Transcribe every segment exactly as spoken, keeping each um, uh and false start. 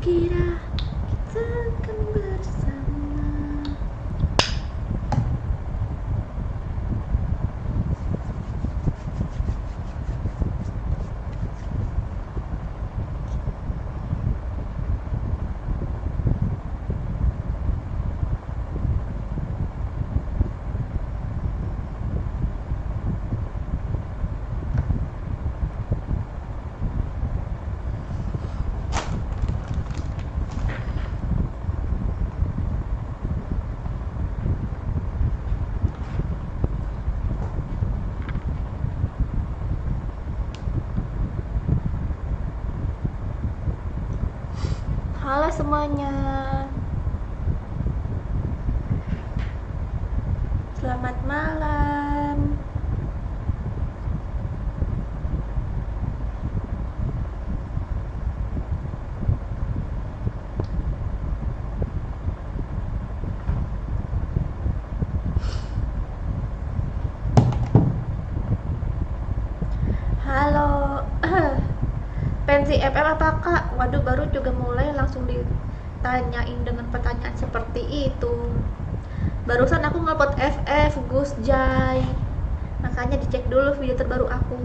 Kira kita akan bersama. Halo semuanya. Selamat malam. Halo, pensi F F apa, Kak? Waduh, baru juga mulai langsung ditanyain dengan pertanyaan seperti itu. Barusan aku ngupload F F, Gus Jai. Makanya dicek dulu video terbaru aku.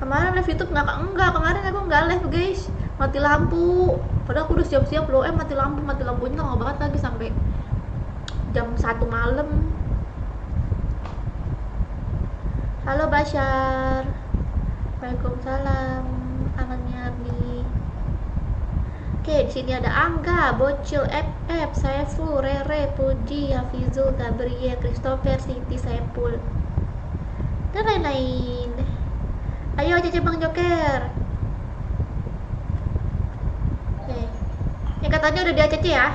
Kemarin live YouTube nggak, enggak, kemarin aku nggak live, guys. Mati lampu. Padahal aku udah siap-siap loh, eh, mati lampu, mati lampunya lama banget lagi, sampai jam satu malam. Halo, Basyar. Waalaikumsalam, Aman Yardi. Oke, di sini ada Angga, Bocil, F F, Saiful, Rere, Puji, Hafizul, Gabriel, Christopher, Siti, Saiful, dan lain-lain. Ayo, A C C Bang Joker. Oke. Ini katanya udah di A C C ya.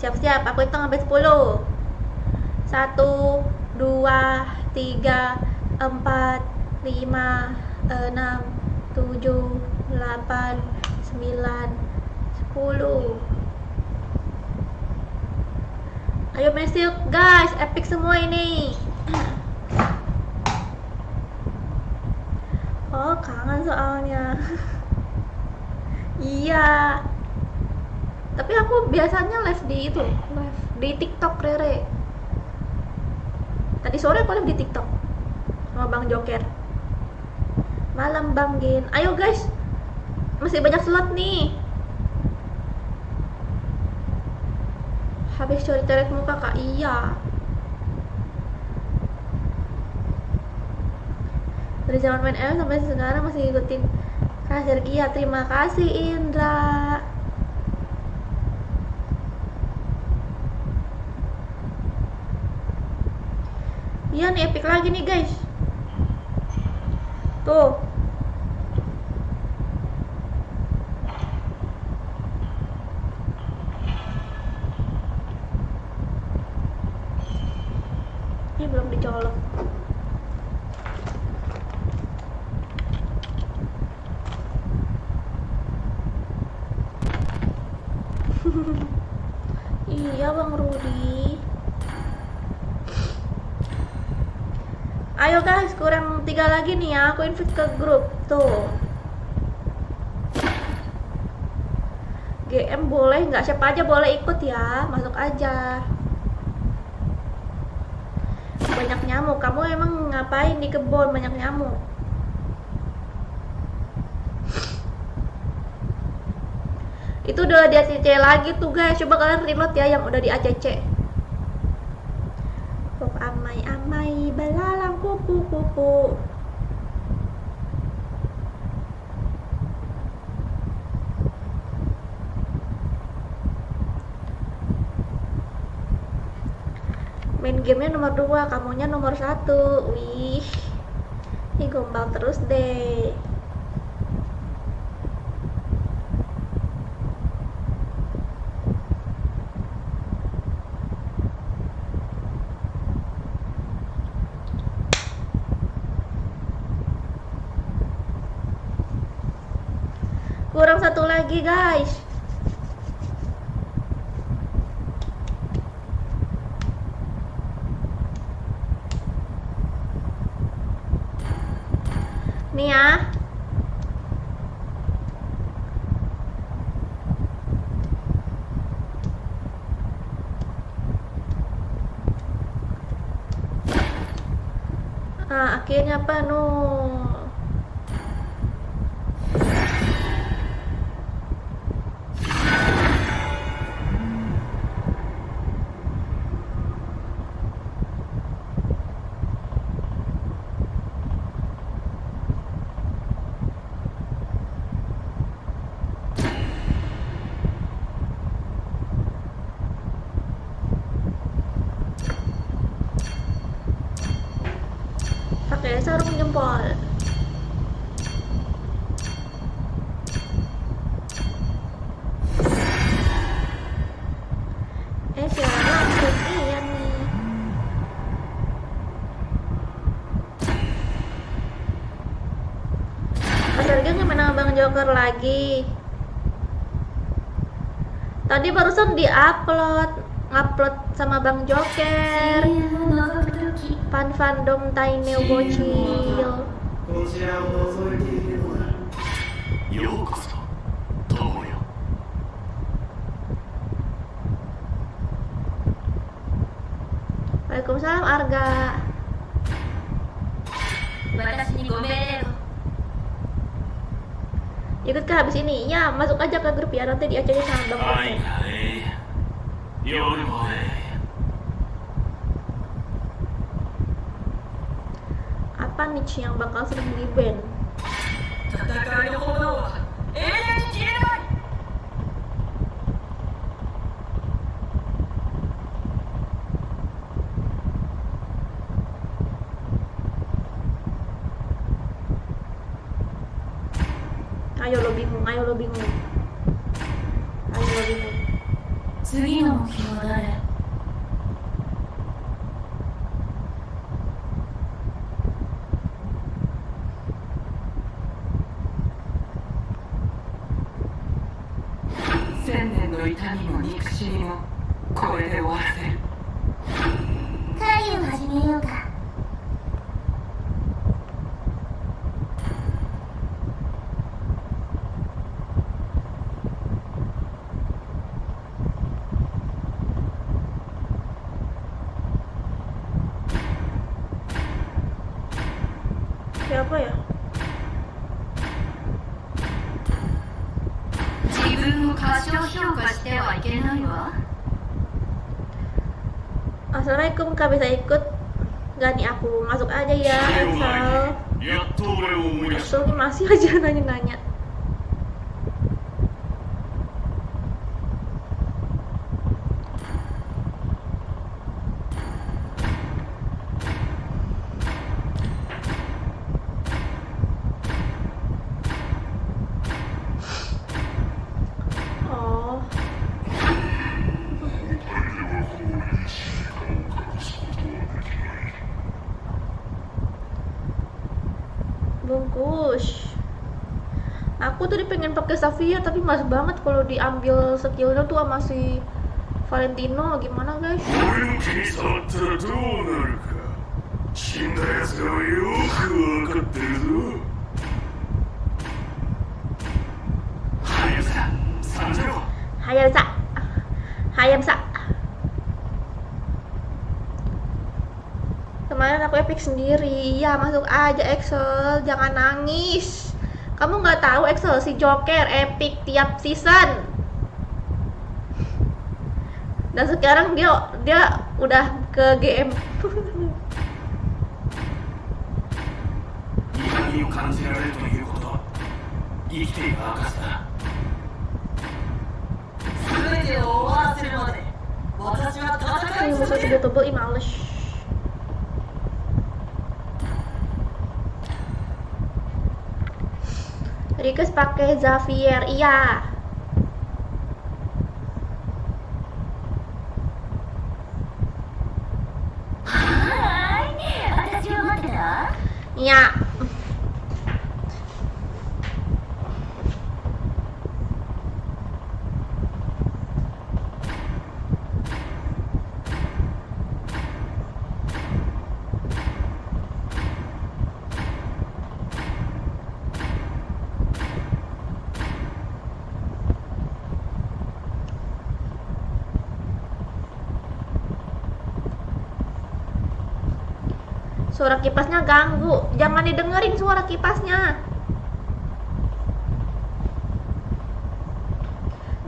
Siap-siap, aku hitung sampai sepuluh. Satu, dua, tiga, empat, lima, enam, tujuh, delapan, sembilan, sepuluh. Ayo masuk, guys, epic semua ini. Oh, kangen soalnya. Iya. Tapi aku biasanya live di itu, live di TikTok, Rere. Tadi sore aku live di TikTok sama Bang Joker. Malam, Bang Gin. Ayo, guys. Masih banyak slot nih. Habis coret-coret muka, Kak. Iya. Dari zaman main L sampai sekarang masih ngikutin Kak Sergia. Terima kasih, Indra. Iya nih, epic lagi nih, guys. Tuh. Ini belum dicolok. Iya, Bang Rudi. Ayo, guys, kurang tiga lagi nih ya, aku invite ke grup tuh. G M boleh nggak? Siapa aja boleh ikut ya, masuk aja. Banyak nyamuk. Kamu emang ngapain di kebun, banyak nyamuk? Itu udah di A C C lagi tuh, guys. Coba kalian reload ya yang udah di A C C. Kok amai-amai belalang kupu-kupu. Main gamenya nomor dua, kamunya nomor satu. Wih, ini gombal terus deh. Kurang satu lagi, guys. Ni ya. Ah, akhirnya penuh. Pakai sarung jempol. Eh, sialan langsung iya nih. Mas Arga nggak main sama Bang Joker lagi. Tadi barusan di-upload, ngupload sama Bang Joker. Pan fandom Taineo bocil. ようこそ、友よ。 Waalaikumsalam, Arga. 私にご命令を。 Ikut ke habis ini? Ya, masuk aja ke grup ya, nanti diajarin sama Bang Hai, Martin. Hai. Yo, yo, eh. Apa nih yang bakal sering di-ban? 戦いの炎は永遠に消えない。 Ayo lo bingung, ayo lo bingung. Ayo lo bingung. 次の目標は誰？ 千年の痛みも憎しみも超えて終わらせる。 会議を始めようか。 Siapa ya? 自分を過小評価してはいけないわ。 Assalamualaikum, Kak, bisa ikut gak nih aku? Masuk aja ya, Excel. やっと俺を思い出した。 Excel masih aja nanya-nanya. Oh. Bungkus. Aku tadi pengen pakai Xavier, tapi males banget kalau diambil skillnya tuh sama si Valentino. Gimana, guys? 俺の手に触ったらどうなるか、死んだ奴らはよくわかってるぞ。 Hayabusa, Sanjuro. Hayabusa. Hayabusa. Kemarin aku epic sendiri. Ya, masuk aja, Excel. Jangan nangis. Kamu nggak tahu, Excel, si Joker epic tiap season. Dan sekarang dia, dia udah ke G M. 痛みを感じられるということは、生きている証だ。 全てを終わらせるまで、私は戦い Ini 続 musuh ける。 Sudah tebel, ih, males. Request pakai Xavier, iya. はーい、私を待ってた？ Iya. Suara kipasnya ganggu. Jangan didengerin suara kipasnya.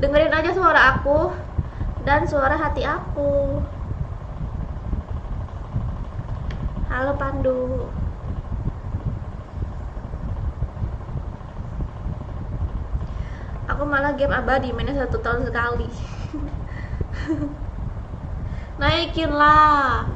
Dengerin aja suara aku dan suara hati aku. Halo, Pandu. Aku malah game abadi, mainnya satu tahun sekali. Naikin lah.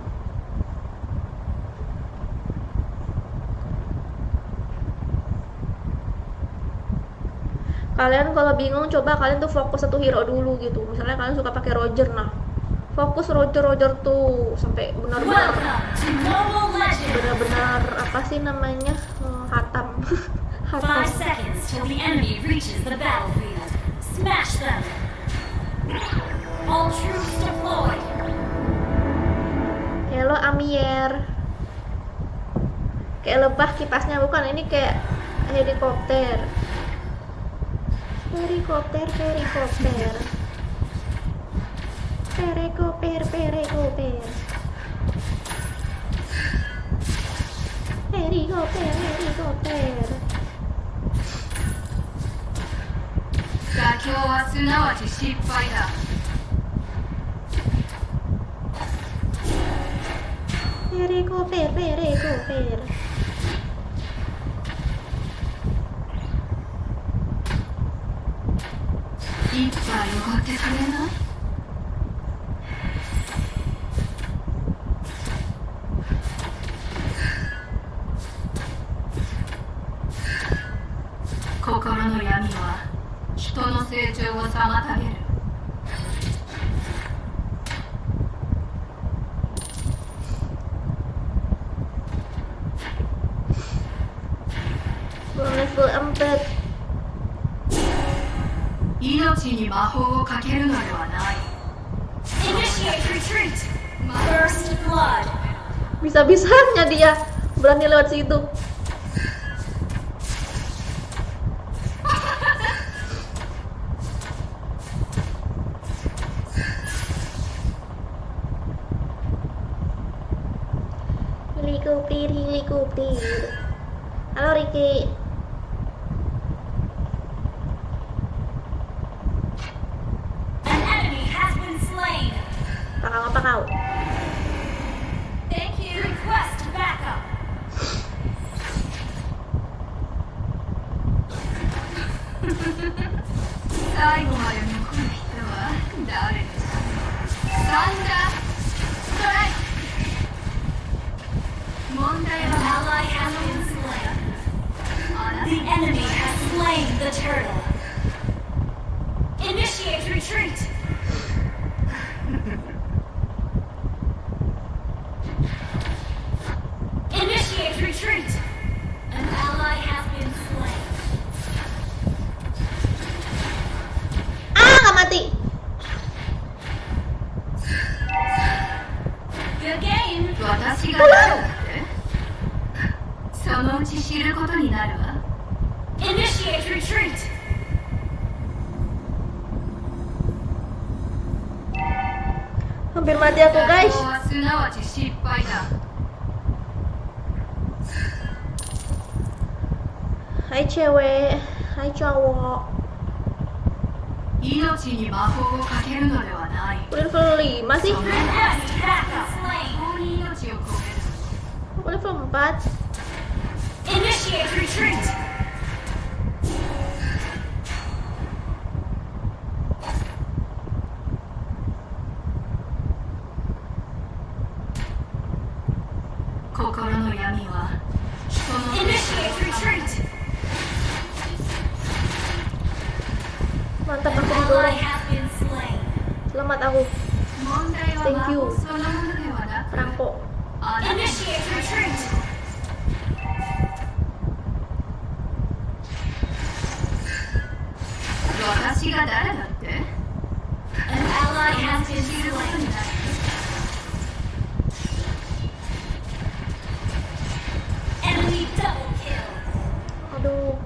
Kalian kalau bingung, coba kalian tuh fokus satu hero dulu gitu. Misalnya kalian suka pakai Roger, nah, fokus Roger, Roger tuh sampai benar-benar, benar-benar, apa sih namanya, eh, hatam. Hatam. Five seconds till the enemy reaches the battlefield. Smash them. All troops deployed. Halo, Amier. Kayak lebah kipasnya, bukan, ini kayak helikopter. Helikopter, helikopter. Helikopter, helikopter. Helikopter, helikopter. 妥協はすなわち失敗だ。 Helikopter, helikopter. 一杯おごってくれない？ 心の闇は人の成長を妨げる。 Belum level empat. 命に魔法をかけるのではない。 Initiate retreat. First blood. Bisa-bisanya dia berani lewat situ. Helikopter, helikopter. Halo, Riki. An enemy has been slain. Pakau, pakau. Thank you. Request backup. 最後まで残る人は誰でしょう？サンダーストライク。問題は Ally has been slain. The enemy has slain the turtle. Initiate retreat. Initiate retreat. An ally has been slain. Ah, nggak mati. Good game. 私が誰だって？そのうち知ることになるわ。 Initiate retreat. Hampir mati aku, guys. 妥協はすなわち失敗だ。 Hai cewek, hai cowok. 命に魔法をかけるのではない。 Udah level lima sih. その Request backup. 魔法に命を込める。 Aku level empat. Initiate retreat. 心の闇は人の Initiate retreat. Mantap, aku didorong. Ally has been slain. Selamat aku. 問題は Thank you. 魔法そのものではなく、 Rampok. Initiate retreat. 私が誰だって？ An ally has been slain. Enemy double kill. Aduh.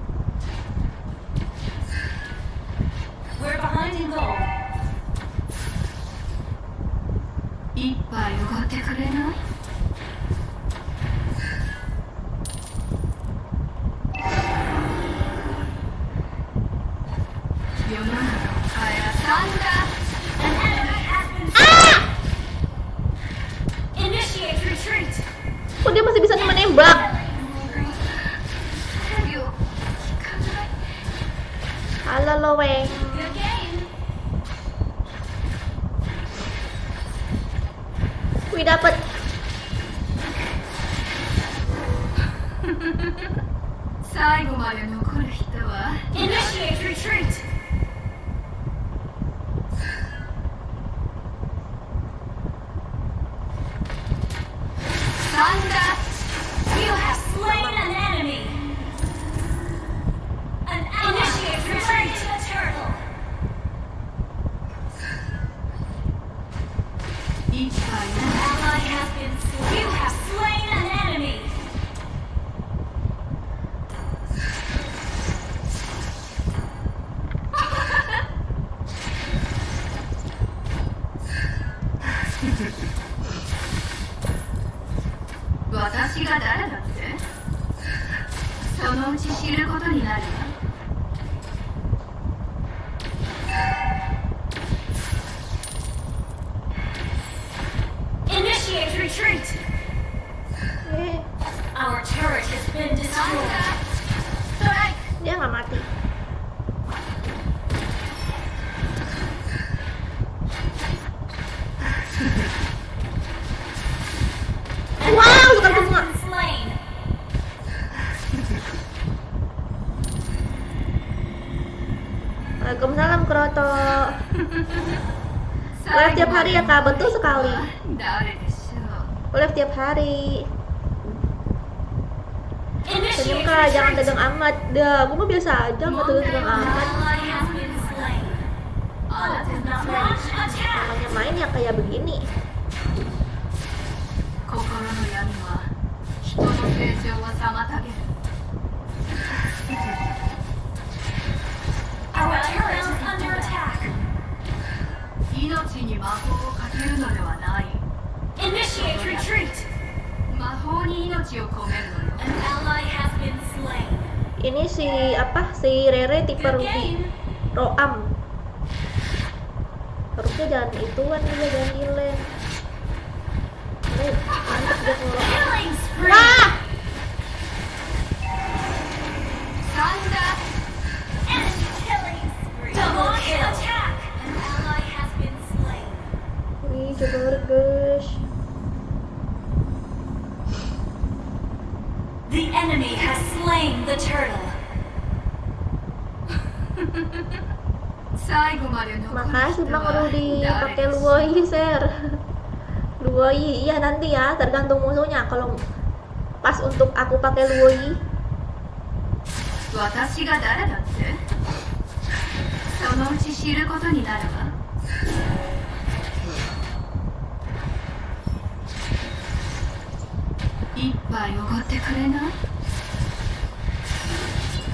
We're behind in gold. 一杯おごってくれない？ Dapet. 最後まで残る人は Initiate retreat! Thunder! You have slain an enemy! An ally has slain the turtle! An ally has been slain. You have slain an enemy. Watashi ga dare da tte? Sono uchi shiru koto ni naru wa. Initiate retreat! Eh. Our turret has been destroyed. Dia nggak mati. Wow, bukan semua. Slain. Waalaikumsalam, Kroto. Live tiap hari ya, Kak? Betul sekali. Live tiap hari. Senyum, Kak, jangan tegang amat. Dah, aku mah biasa aja, nggak tegang-tegang amat. Namanya main ya kayak begini. Our turret is under attack. Initiate retreat. An ally has been slain. Ini si apa, si Rere tipe Ruki. Roam. Harusnya jangan ituan dia, jangan ilen. Ini mantap dia kalau Killing spree. Wah! Thunder. Enemy killing spree. Double kill. Attack. An ally has been slain. Wih, coba lihat, guys. The enemy has slain the turtle. Makasih, Bang Rudi, pakai Luoi, share. Luoi, iya, nanti ya, tergantung musuhnya. Kalau pas untuk aku pakai Luoi.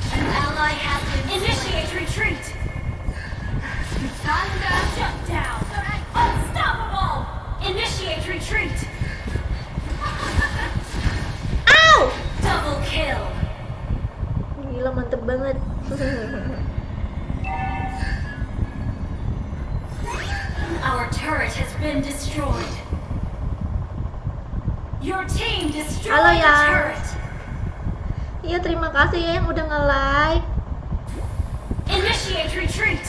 An ally has been initiate retreat. Thunder. Shut down. Unstoppable. Initiate retreat. Ow! Double kill. Gila, mantep banget. Our turret has been destroyed. Your team destroyed the turret. Halo, yang. Iya, terima kasih ya yang udah nge-like. Initiate retreat.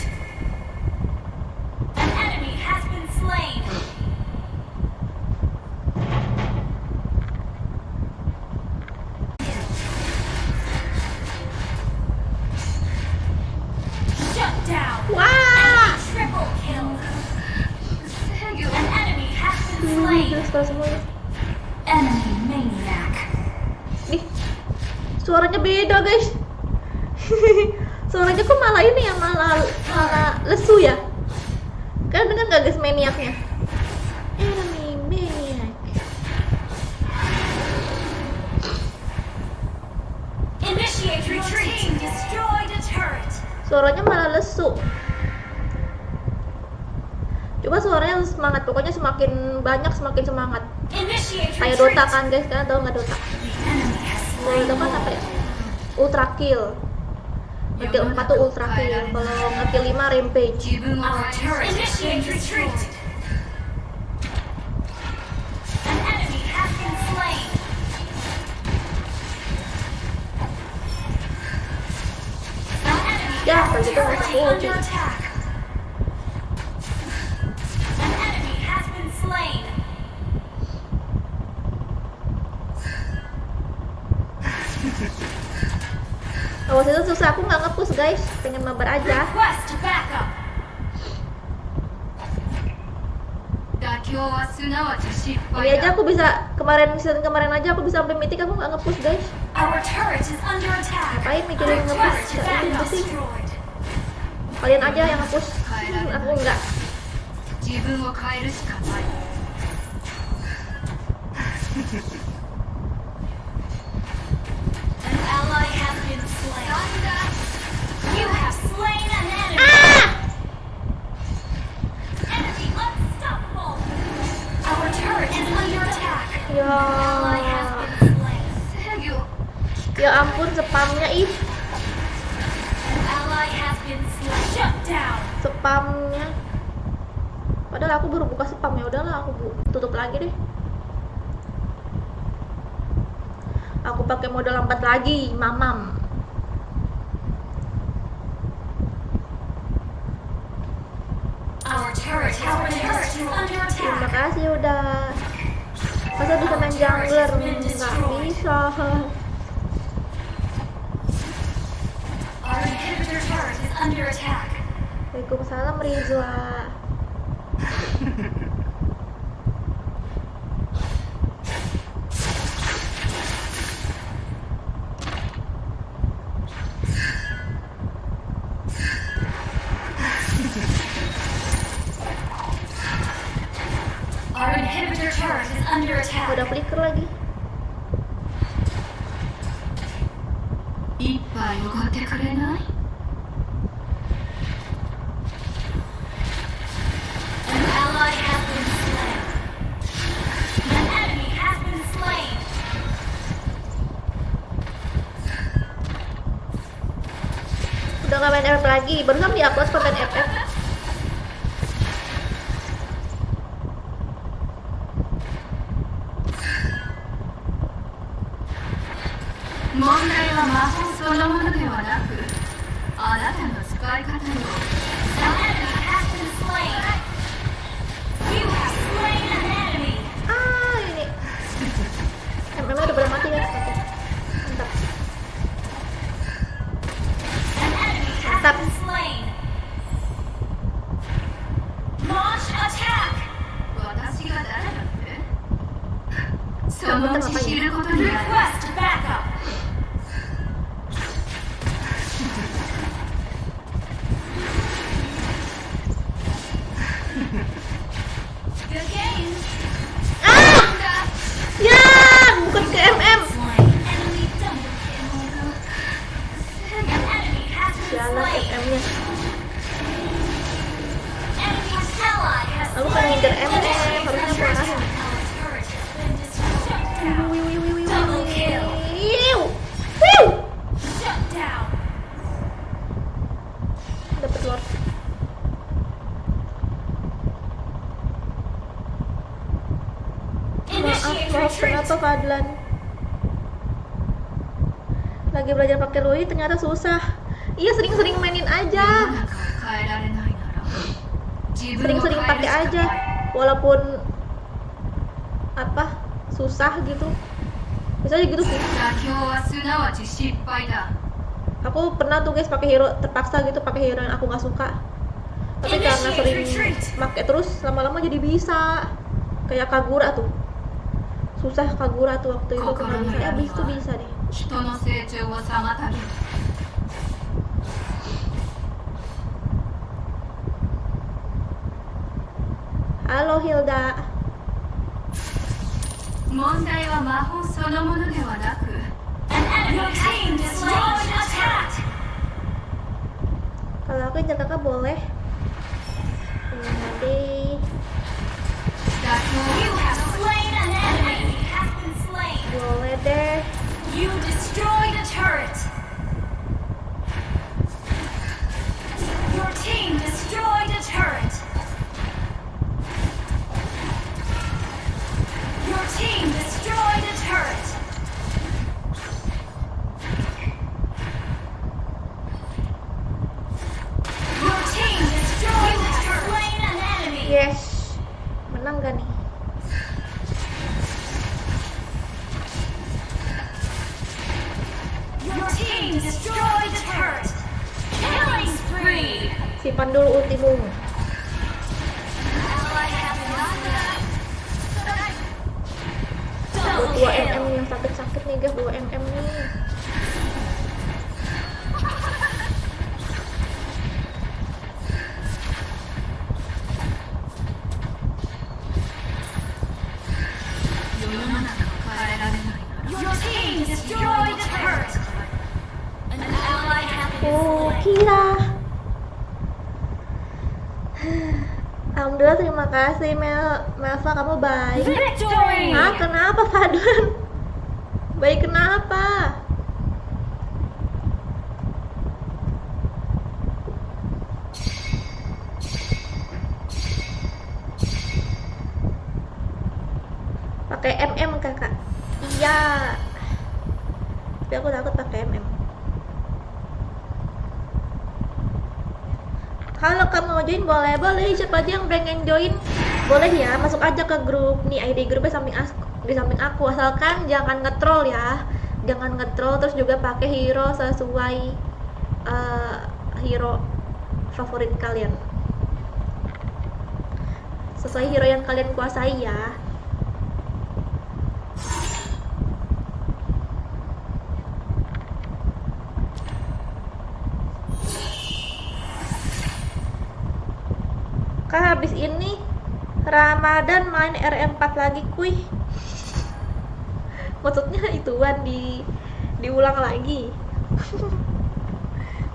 An enemy has been slain. Shut down. Wah. Enemy triple kill. An enemy has been slain. Enemy maniac. Ih, suaranya beda, guys. Suaranya kok malah ini ya, malah, malah lesu ya. Kalian dengar nggak, guys, maniaknya? Enemy maniac. Initiate retreat. Destroy the turret. Suaranya malah lesu. Coba suaranya semangat, pokoknya semakin banyak semakin semangat. Initiate retreat. Kayak Dota kan, guys, kalian tahu nggak Dota? Kalau Dota kan apa ya? Ultra kill. Nge-kill empat tuh ultra kill, kalau nge-kill lima rampage. Our turret has been destroyed. An enemy has been slain. An enemy has been destroyed. An enemy has been slain. Kalau season susah, aku nggak nge-push, guys. Pengen mabar aja. Ini aja aku bisa, kemarin, season kemarin aja aku bisa sampai mythic, aku nggak nge-push, guys. Ngapain mikirin nge-push? Nggak penting sih. Kalian aja yang nge-push, aku enggak. An ally has been slain. You have slain an enemy. Enemy unstoppable. Our turret is under attack. Ya. Ally has been slain. Ya ampun, spamnya, ih. An ally has been slain. Shut down. Spamnya. Padahal aku baru buka spam, ya udahlah, aku bu-, tutup lagi deh. Aku pakai modal lambat lagi, mamam. Our turret has been destroyed. Terima kasih udah. Masa bisa main jungler? Nggak bisa. Our inhibitor turret is under attack. Waalaikumsalam, Rizwa. Our inhibitor turret is under attack. Udah flicker lagi. Ippai ogotte kurenai? An ally has been slain. An enemy has been slain. Udah nggak main F F lagi, barusan di-upload konten F F. Mondai wa mahou sonomono dewa naku, anata no tsukaiakata yo. An enemy has been slain. You have slain an enemy. Ah, ini. M M udah pada mati, guys. Oke. Mantap. An enemy has been slain. Launch attack. Request backup. Ah! Ya, bukan ke M M. Sialan M M-nya. Aku pengen ngincer M M, harusnya aku arahin. Wiu, wiu, wiu, wiu, wiu. Wiu. Wiu. Dapat lord. Maaf, maaf, kenapa keadilan? Lagi belajar pakai Rui, ternyata susah. Iya, sering-sering mainin aja. Sering-sering pakai aja. Walaupun apa, susah gitu. Biasanya gitu sih. Aku pernah tuh, guys, pakai hero, terpaksa gitu pakai hero yang aku nggak suka. Tapi karena sering make terus, lama-lama jadi bisa. Kayak Kagura tuh. Susah Kagura tuh waktu itu, pernah bisa. Eh, habis itu bisa deh. Halo, Hilda. Mondai wa mahou sonomono dewa naku. Your team destroyed attack. Kalau aku incer kakak boleh. Ini nanti. You have slain an enemy. Boleh deh. You destroyed a turret. Your team destroyed a turret. Your team destroyed a turret. Your team destroyed a turret. Yes. Menang gak nih? Your team destroyed Simpan dulu ultimu. Buat dua M M yang sakit-sakit nih, guys, dua M M nih. Your team destroyed the turret. An ally has been slain. Kukira. Alhamdulillah, terima kasih, Mel-, Melva, kamu baik. Victory! Hah, kenapa, Fadlan? Baik kenapa? Pakai M M, Kakak. Iya. Tapi aku takut pakai M M. Kalau kamu mau join, boleh, boleh. Siapa aja yang pengen join, boleh ya. Masuk aja ke grup nih, I D grupnya samping as-, di samping aku. Asalkan jangan nge-troll ya. Jangan nge-troll, terus juga pakai hero sesuai, eh, hero favorit kalian. Sesuai hero yang kalian kuasai ya. Kak, habis ini Ramadan main R M empat lagi, kuih. Maksudnya ituan di, diulang lagi.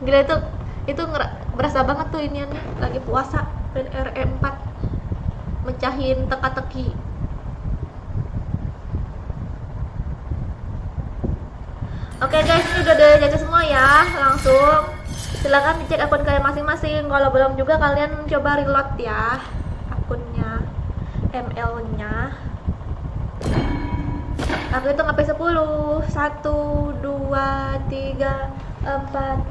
Gila itu, itu ngera-, berasa banget tuh inian lagi puasa, main R M empat, mecahin teka-teki. Oke guys, ini udah dijajah semua ya, langsung silakan dicek akun kalian masing-masing. Kalau belum juga, kalian coba reload ya akunnya, M L-nya. Aku hitung sampai sepuluh. Satu, dua, tiga, empat,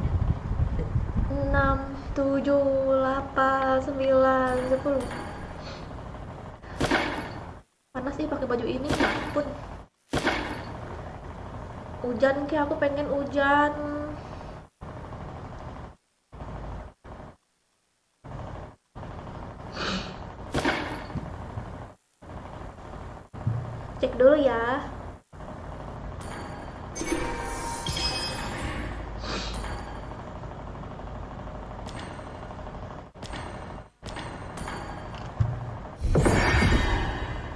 enam, tujuh, delapan, sembilan, sepuluh. Panas ih pakai baju ini, ya ampun. Hujan ke, aku pengen hujan. Cek dulu ya.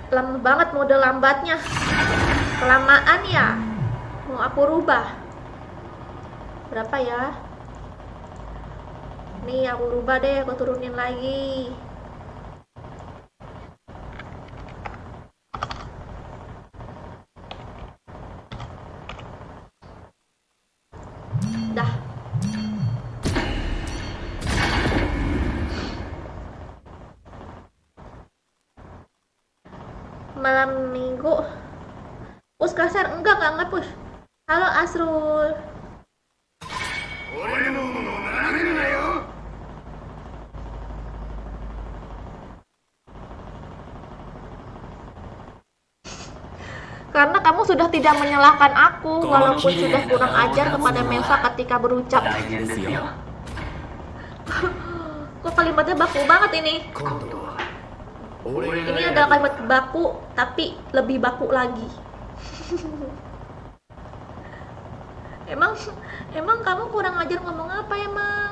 Lama banget mode lambatnya. Kelamaan ya. Mau aku rubah. Berapa ya? Nih, aku rubah deh, aku turunin lagi. Dah. Malam minggu. Push kasar, enggak, enggak nge-push. Halo, Asrul. Karena kamu sudah tidak menyalahkan aku, walaupun sudah kurang ajar kepada Melva ketika berucap. Kok kalimatnya baku banget ini? Ini adalah kalimat baku, tapi lebih baku lagi. Emang, emang kamu kurang ajar ngomong apa emang?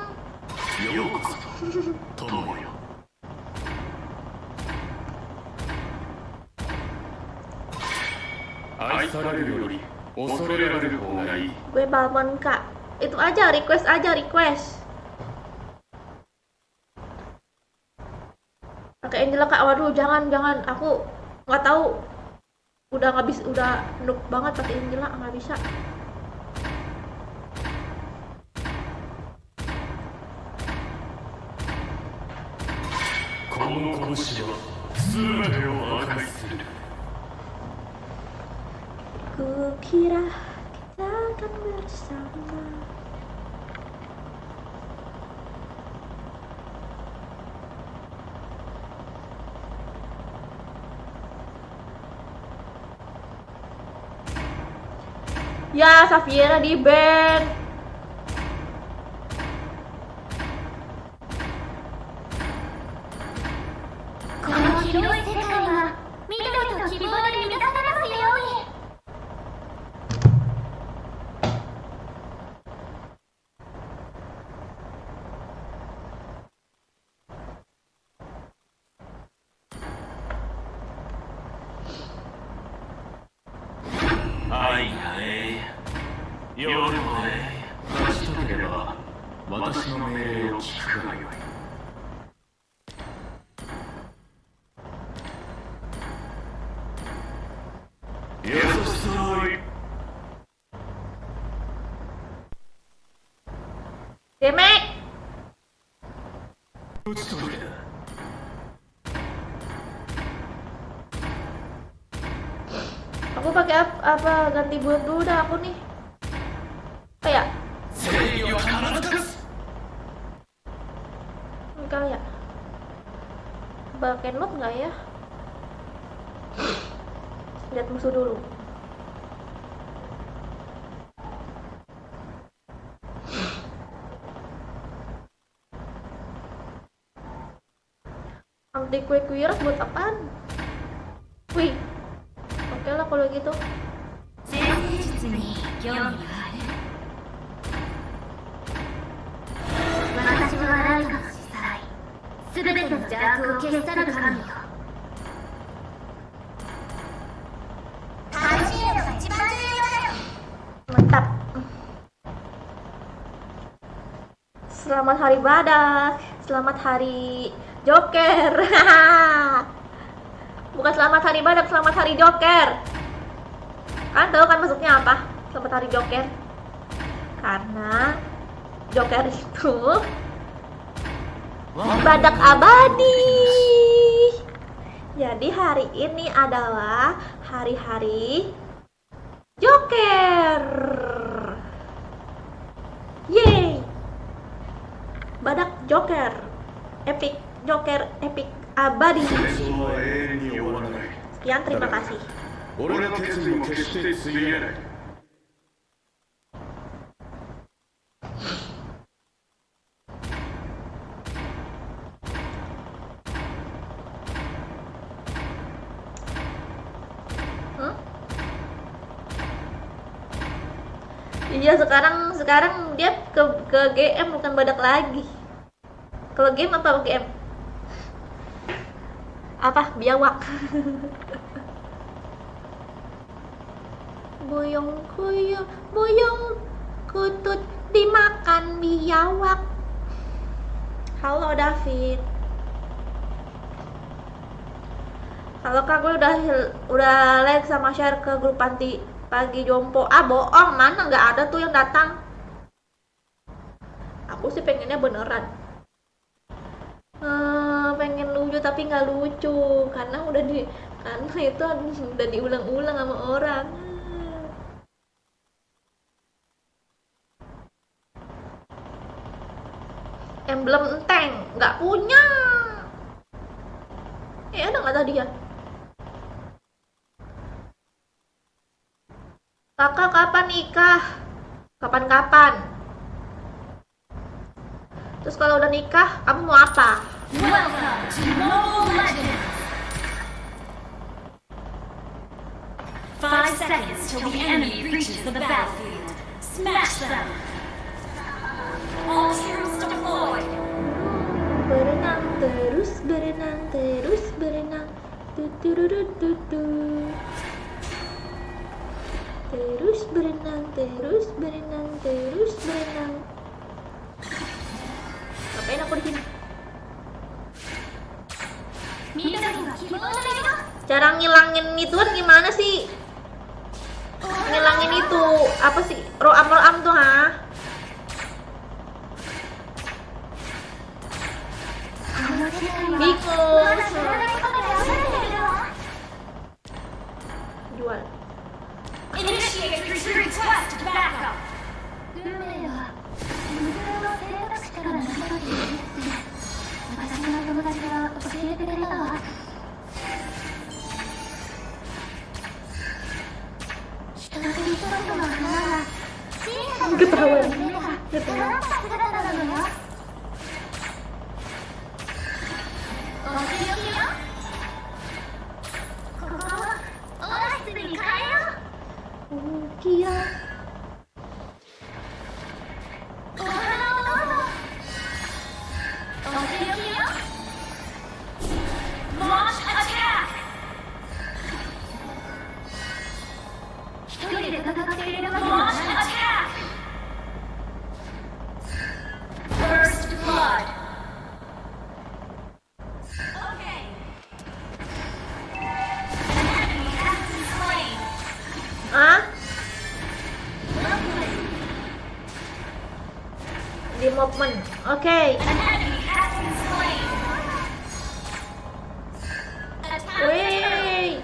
Gue balon, Kak. Itu aja, request aja, request. Pakai Angela, Kak. Waduh, jangan, jangan. Aku nggak tahu. Udah nggak bisa, udah noob banget pakai Angela, nggak bisa. Kukira kita akan bersama. Ya, Safiera di-ban. 夜の礼、成したければ、私の命令を聞くがよい。優しさを言 Demek. Aku pakai ap-, apa, ganti build dulu dah aku nih. Kayak. Enggak ya? Pakai not enggak ya? Lihat musuh dulu. Anti kue kuiras buat apaan? Wih, oke lah kalau gitu. 先生術に興味がある。私はライトの司祭、すべての邪悪を消し去る神よ。正しいのが一番重要だよ。 Mantap. Selamat hari badak, selamat hari Joker. Bukan selamat hari badak, selamat hari Joker. Kan tahu kan maksudnya apa? Selamat hari Joker. Karena Joker itu badak abadi. Jadi hari ini adalah hari-hari Joker. Yeay. Badak Joker. Epic Joker, epic abadi. 戦争は永遠に終わらない。 Sekian, terima kasih. 俺の決意も決してついえない。 Hmm? Iya, sekarang, sekarang dia ke, ke G M bukan badak lagi. Kalau game apa G M? Apa? Biawak. Buyung kuyup, buyung kutut dimakan biawak. Halo, David. Halo, Kak, gue udah, udah like sama share ke grup panti pagi jompo. Ah, bohong, mana nggak ada tuh yang datang. Aku sih pengennya beneran. Eh, pengen lucu tapi nggak lucu karena udah di, karena itu udah diulang-ulang sama orang. Emblem enteng nggak punya. Eh, ada nggak tadi ya? Kakak kapan nikah? Kapan-kapan. Terus kalau udah nikah, kamu mau apa? Welcome to Mobile Legends! Five seconds till the enemy reaches the battlefield. Smash them! All troops deployed! Berenang terus, berenang terus, berenang. Tuturutututu. Terus berenang, terus berenang, terus berenang. Ngapain aku di sini? Cara ngilangin ituan gimana sih? Ngilangin itu apa sih? Roam-roam tuh, ha? Bingung. Jual. Initiate request backup. 運命は自分の選択肢から成り立っているって私の友達が教えてくれたわ。 Ketahuan. Ketahuan. Launch attack! Launch attack! Movement. Oke. Wih.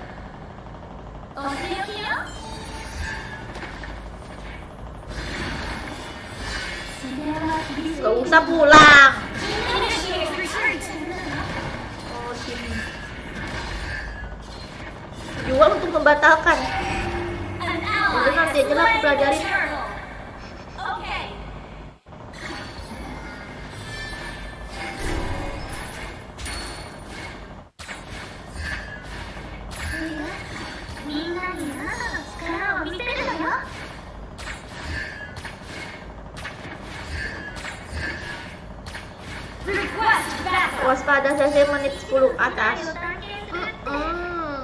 Gak usah pulang. Oh, sini. Juga untuk membatalkan. Itu nanti aja lah aku pelajarin. Waspada, sesi menit sepuluh atas. Mm-mm.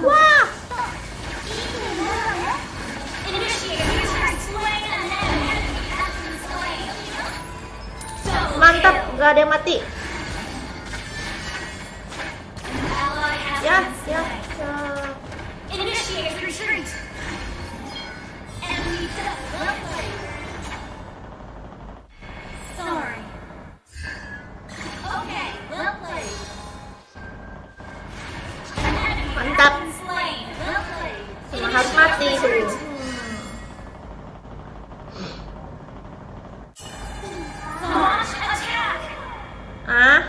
Wah! Mantap, gak ada yang mati. Ya, ya, ya. Mantap. Cuma harus mati itu. Ah.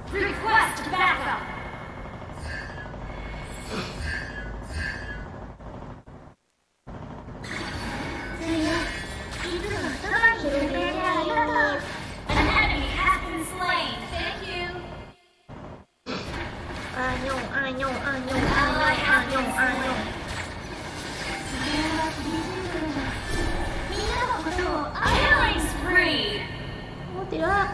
Request backup. An enemy has been slain. Thank you. Anyo, anyo, anyo, anyo, anyo, anyo. Killing spree. Oh, tidak.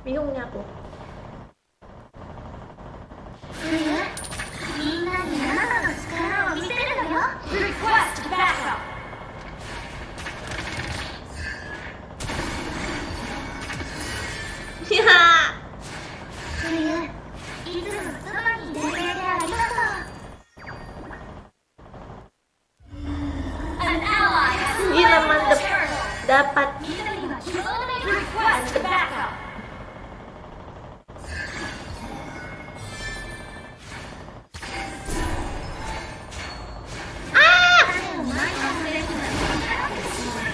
Bingung ni aku. Request backup. An ally has Gila, mantep. Dapat. Request backup. Ah!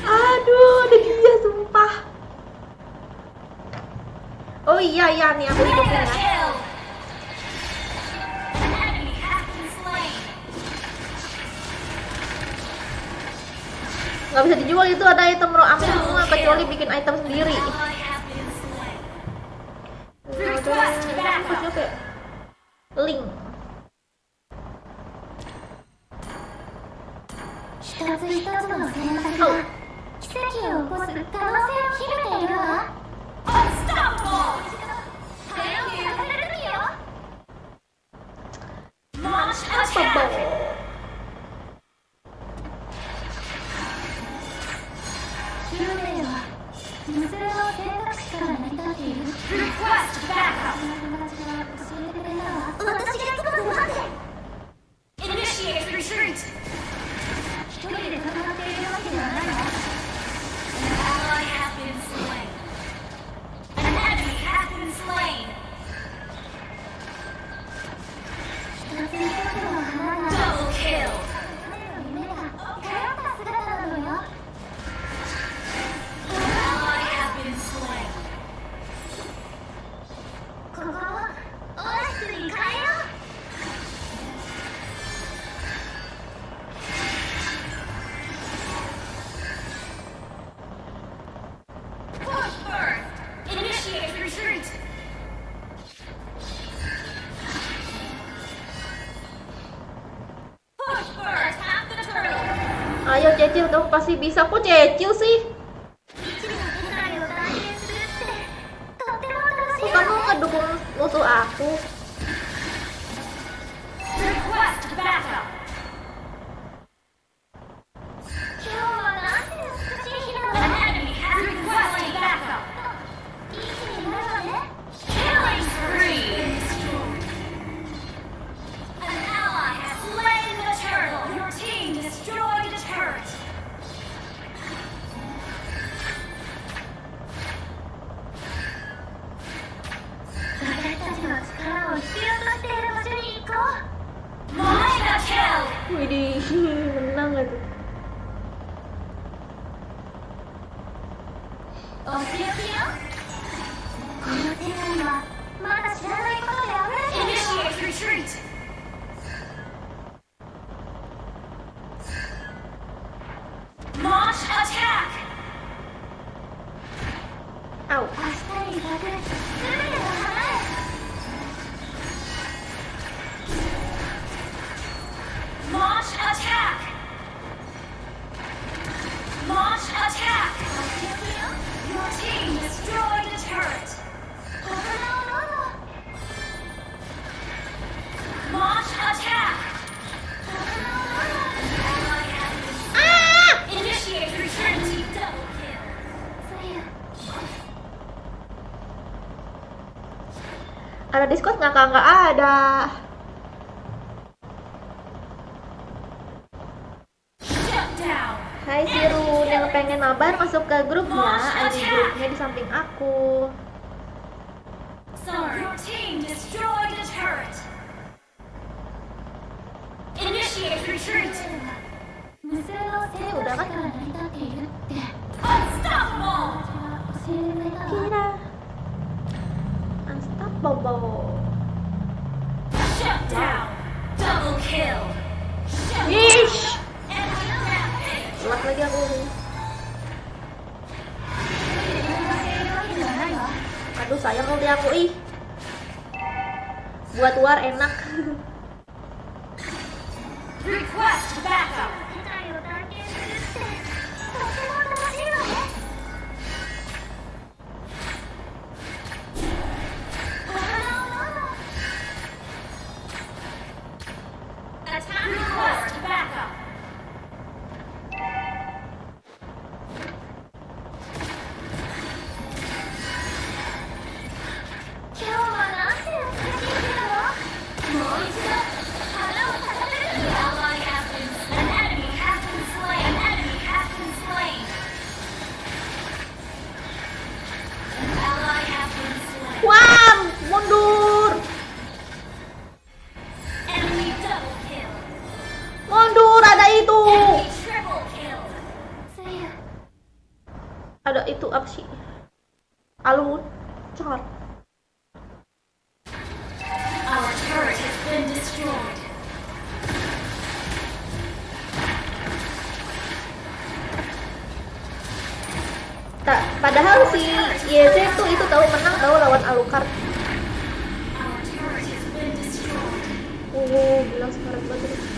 Aduh, ada dia, sumpah. Oh iya, iya, nih, aku hidupin ya. Nggak bisa dijual itu, ada item roh ambil semua, kecuali bikin item sendiri. Aduh, siapa ya? Link. 一つ一つの選択が奇跡を起こす可能性を秘めているわ。Unstoppable! 早くさせる時よ。 Launch attack! 運命は無数の選択肢から成り立っている。 Request backup! 友達が教えてくれたわ。私が行くまで待って。 Initiate retreat! 一人で戦っているわけではないわ。 An ally has been slain. An enemy has been slain. 一つ一つの花が Double kill! 彼の夢だ。Ayo, Cecil, kamu pasti bisa. Kok Cecil sih? Kok kamu ngedukung musuh aku? Request backup. An enemy has requested backup. Killing spree. An ally has slain the turtle. Your team destroyed a turret. Widih, menang lah tu. Initiate retreat. Launch attack. Au. Launch attack. Launch attack. Your team destroyed the turret. Launch attack. Initiate retreat. Double kill. Ada Discord nggak, Kak? Nggak ada. Hai Sirun, yang pengen mabar masuk ke grupnya, I D grupnya di samping aku. Sorry. Your team destroyed a turret. Initiate retreat. Ini udah kan? Unstoppable. Kira. Unstoppable. Shut down. Double kill. Shut down. Ish. Enemy rampage. Telat lagi aku nih. Aduh, sayang ulti aku, ih. Buat war enak. Request backup. Attack. Request backup. Wah, mundur. Enemy double kill. Mundur, ada itu. Enemy triple kill. Ada itu apa sih? Alun. Car. Our turret has been destroyed. Tak, padahal si Y Z tuh itu tahu menang tahu lawan Alucard. Oh, gila sekarat banget itu.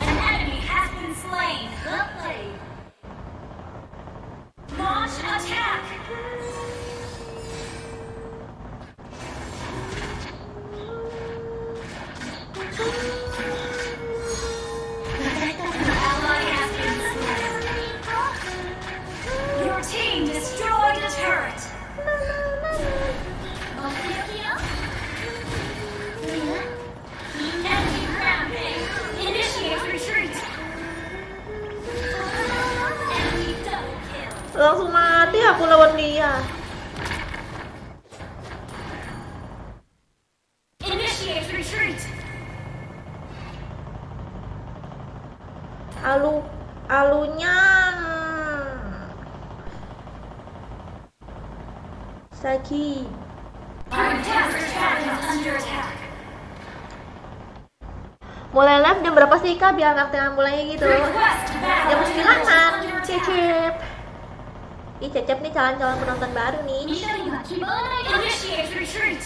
An enemy has been slain. Well played. Launch attack! Ally has been slain. Your team destroyed a turret. Enemy rampage. Initiate retreat. Enemy double kill. Langsung mati aku lawan dia. Initiate retreat. Alu, alunya. Saki. Our desert tower is under attack. Mulai live jam berapa sih, Kak, biar nggak ketinggalan mulainya gitu? Request battle. Jam sembilanan, Cecep. Ih, Cecep nih calon-calon penonton baru nih. Initiate retreat.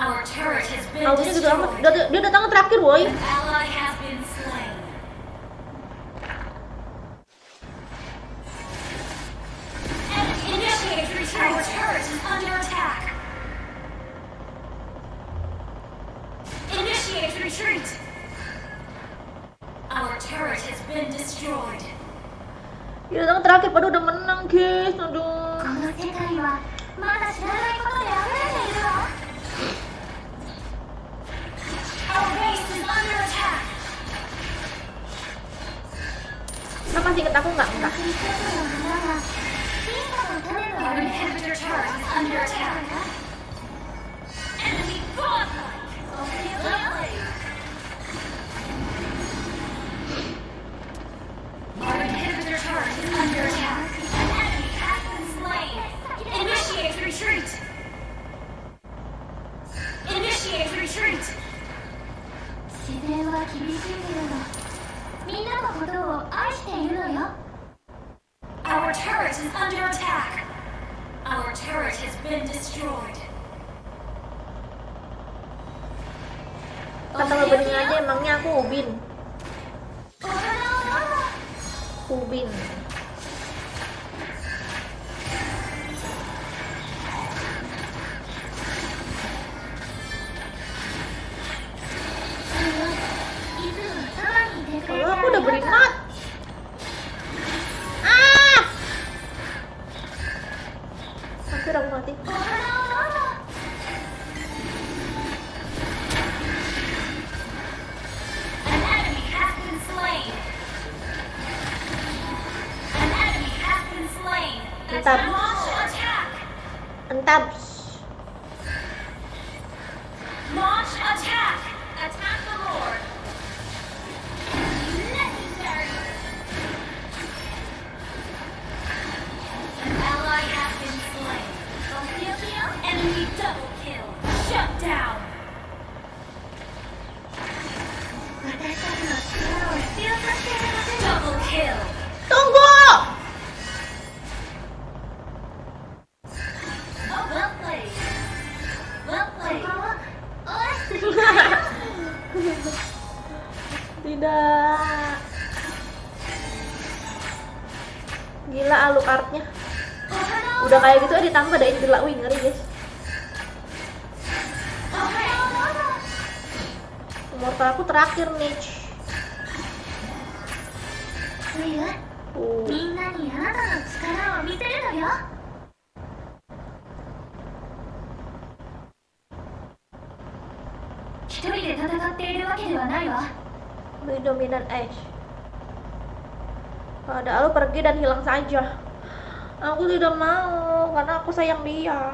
Our turret has been Awalnya gitu amat. Destroyed. Dia, dia datang terakhir, woi. An ally has been slain. Initiate retreat. Our turret is under attack. Initiate retreat. Our turret has been destroyed. Gila, yang terakhir pada udah menang, guys. Aduh. この世界はまだ知らないことで溢れているわ。 Our base is under attack. Lo masih inget aku nggak? Enggak. Our inhibitor turret is under attack. Enemy godlike. Our inhibitor turret is under attack. An enemy has been slain. Initiate retreat. Initiate retreat. 自然は厳しいけれど、みんなのことを愛しているのよ。 Our turret is under attack. Our turret has been destroyed. Kata lo bening aja, emangnya aku ubin? Ubin. Kalau aku udah beringat. Ah! Hampir aku mati. An enemy has been slain. An enemy has been slain. Mantap. Launch attack. Mantap. Launch attack. Attack the Lord. Legendary. An ally has been slain. Enemy double kill. Shut down. Double kill. Tunggu! Oh, well played. Well played. Tidak. Gila Alucardnya. Udah kayak gitu, eh, ditambah ada Angela. Wih, ngeri, guys. Immortal aku terakhir nih. Tuh. 一人で戦っているわけではないわ。 Lebih dominan Ashe. Kalau ada Alu pergi dan hilang saja. Aku tidak mau, karena aku sayang dia.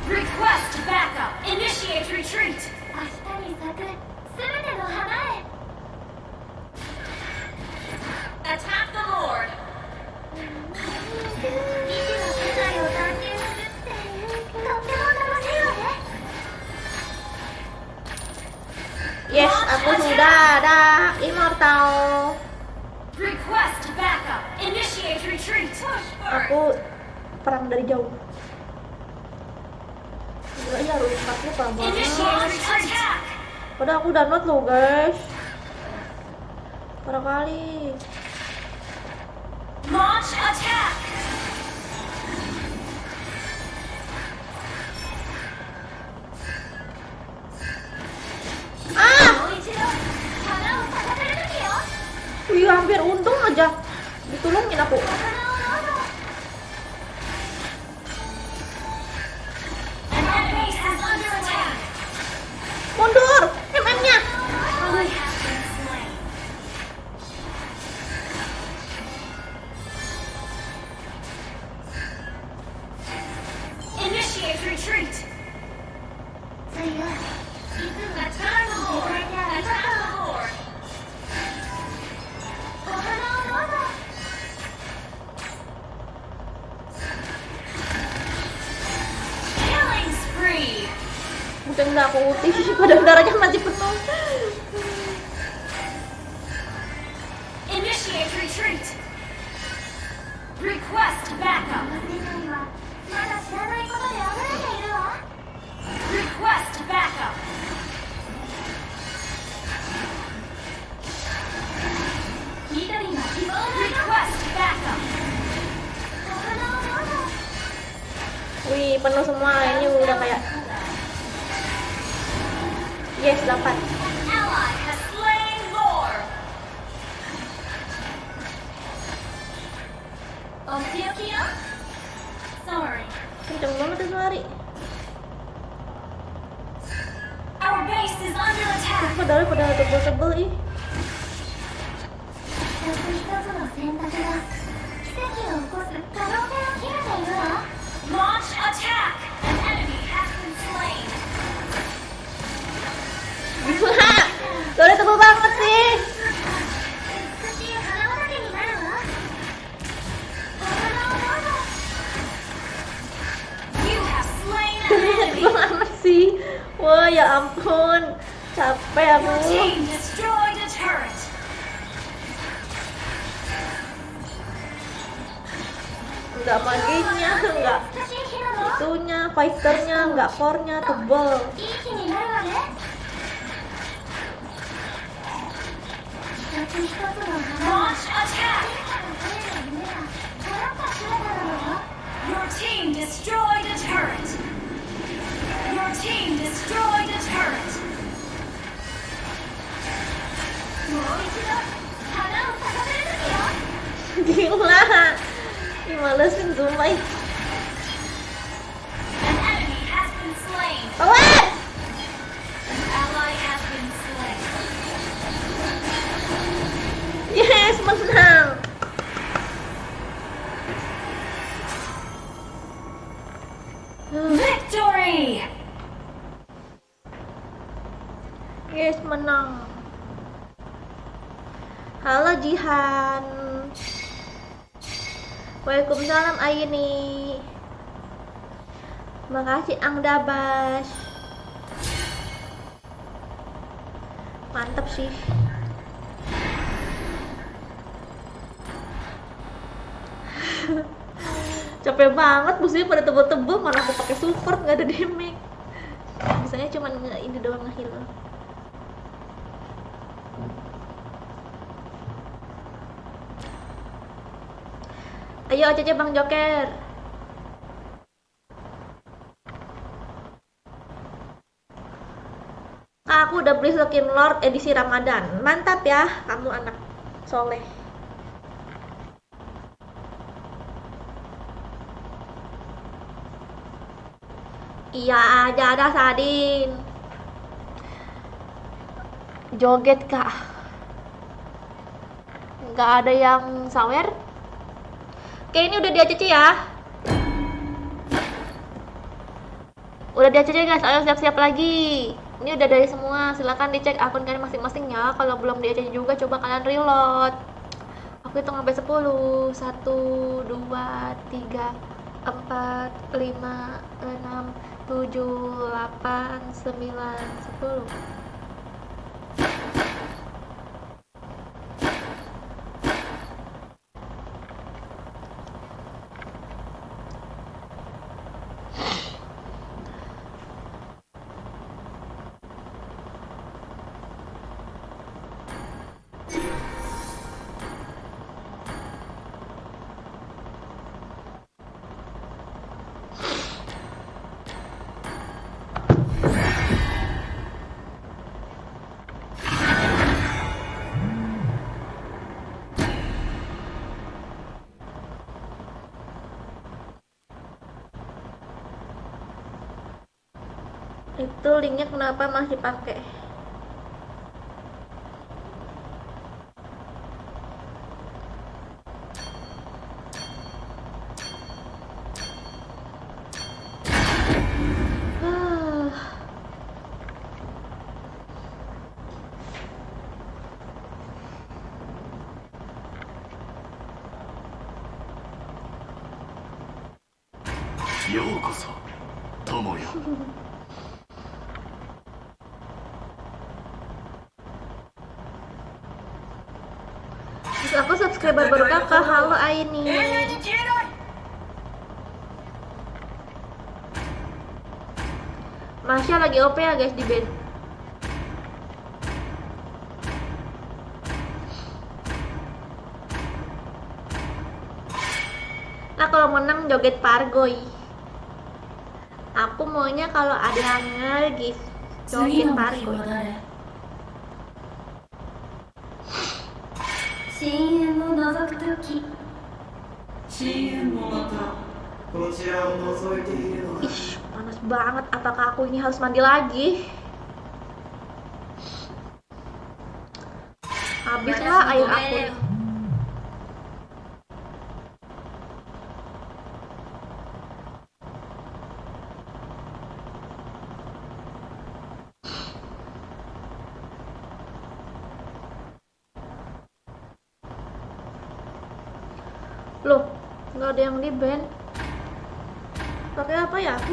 Request backup. Initiate retreat. 明日に咲くすべての花へ。 Attack the Lord. 未知の世界を探求するってとっても楽しいわね。 Yes, aku sudah ada Immortal. Request backup. Initiate retreat. Aku perang dari jauh. Gila ya, rumputnya parah banget. Initiate retreat. Padahal aku download loh, guys. Parah kali. Launch attack. Ah! Wih, hampir untung aja. Ditulungin aku. Mundur, M M-nya. Aduh. Initiate retreat. Attack the Lord. Attack the Lord. Killing spree. Bukan Nggak, aku ulti, padahal darahnya masih penuh. Initiate retreat. Request backup. Request backup. Request backup. Wih, penuh semua. Ini udah kayak, yes, dapat. Ally has slain Lord. Oke, oke, ya. Sorry. Kenceng banget itu lari. Our base is under attack. Padahal, padahal tebel-tebel, ih. Launch attack. An enemy has been slain. Gila, udah tebel banget sih. You have slain an enemy. Banget sih. Wah, ya ampun. Capek aku. Your team destroyed a turret. Nggak maginya, nggak itunya, fighternya, nggak core-nya, tebel. Launch attack. Your team destroyed a turret. Your team destroyed a turret. Gila. Ih, malesin sumpah, ih. An enemy has been slain. Awas! An ally has been slain. Yes, menang. Victory. Yes, menang. Halo, Jihan. Waalaikumsalam, Aini. Makasih, Ang Dabas. Mantap sih. Capek banget, musuhnya pada tebel-tebel, mana aku pakai support, nggak ada damage. Bisanya cuma nge ini doang, nge-heal. Ayo, A C C Bang Joker. Kak, aku udah beli skin Lord edisi Ramadan. Mantap ya, kamu anak soleh. Iya aja dah, Sadin. Joget, Kak. Nggak ada yang sawer. Oke, ini udah di A C C ya. Udah di A C C, guys, ayo siap-siap lagi. Ini udah dari semua, silakan dicek akun kalian masing-masing ya. Kalau belum di A C C juga, coba kalian reload. Aku hitung sampai sepuluh. Satu, dua, tiga, empat, lima, enam, tujuh, delapan, sembilan, sepuluh. Itu linknya kenapa masih pakai? Oke, baru-baru kakak, halo Aini. Masya lagi O P ya guys di band. Lah kalau menang joget pargoi. Aku maunya kalau ada yang nge-gift joget pargoi. 深淵を除くとき、 Ih, panas banget. Apakah aku ini harus mandi lagi? Habislah air aku nih. Loh, nggak ada yang di-ban. Pakai apa ya aku?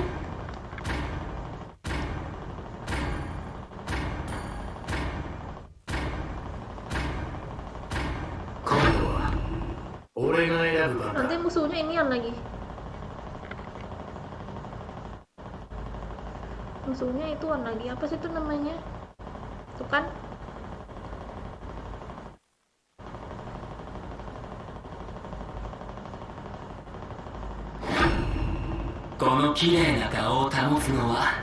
今度は俺が選ぶ番だ。 Nanti musuhnya inian lagi. Musuhnya ituan lagi. Apa sih itu namanya? Tuh kan? この綺麗な顔を保つのは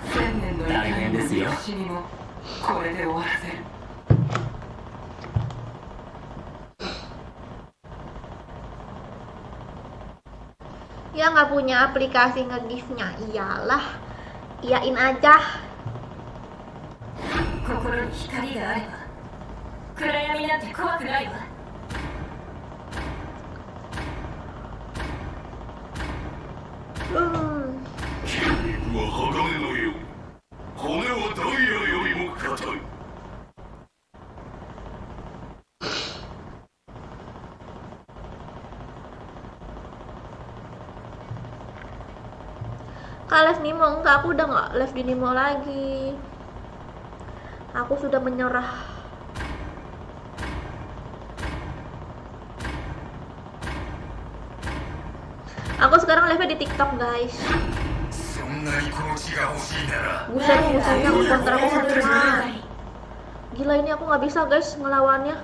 大変ですよ。千年の怒りにも憎しみも、これで終わらせる。 Yang nggak punya aplikasi nge-gift-nya, iyalah, iyain aja. 心に光があれば、暗闇なんて怖くないわ。 Hmm. 筋肉は鋼のよう、骨はダイヤよりも硬い。 Kak, live Nimo enggak, aku udah nggak live di Nimo lagi. Aku sudah menyerah. Aku sekarang live di TikTok, guys. そんなにこの血が欲しいなら、 Buset, musuhnya kontra aku semua. Gila, ini aku nggak bisa, guys, ngelawannya.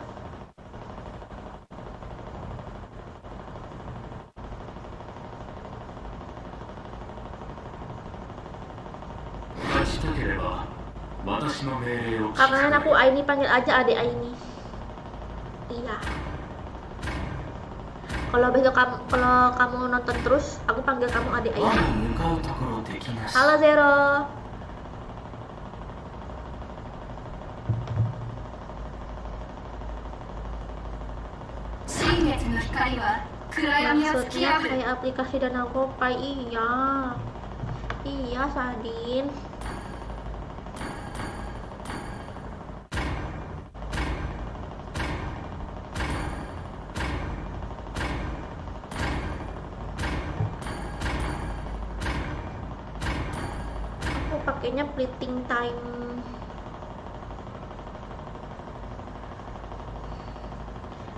勝ちたければ、私の命令を聞くがいい。 Kalian, aku Aini, panggil aja adek Aini. Iya. Kalau besok kamu, kalau kamu nonton terus, aku panggil kamu adek Aini. 我が向かうところ敵なし。 Halo, Zero. 新月の光は暗闇を突き破る。 Maksudnya kayak aplikasi Dana Gopay, iya. Iya, Sadin. Aku pakainya fleeting time.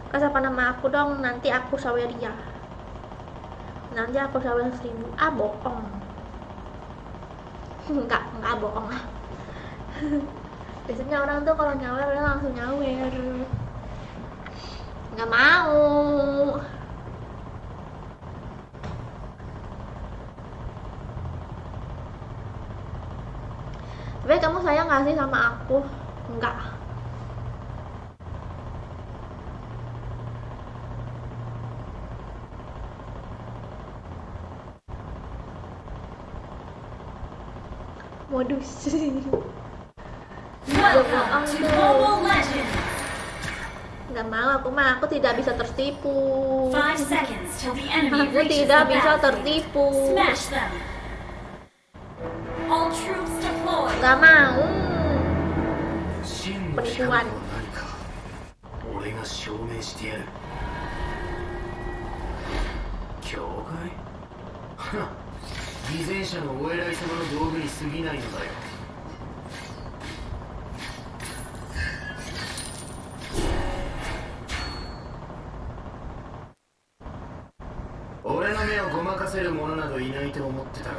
Kak, siapa nama aku dong, nanti aku sawer ya. Nanti aku sawer seribu. Ah, bohong. Enggak, enggak bohong lah. Biasanya orang tuh kalau nyawer, orang langsung nyawer. Enggak mau. Tapi kamu sayang gak sih sama aku? Enggak. Modus. Welcome to Mobile Legends. Nggak mau, aku mah, aku tidak bisa tertipu. Five seconds till the enemy reaches the battlefield. Aku tidak bisa tertipu. Smash them. All troops deployed. Nggak mau. Penipuan. 俺が証明してやる。教会？はっ、偽善者のお偉い様の道具に過ぎないのだよ。俺の目をごまかせる者などいないと思ってたが、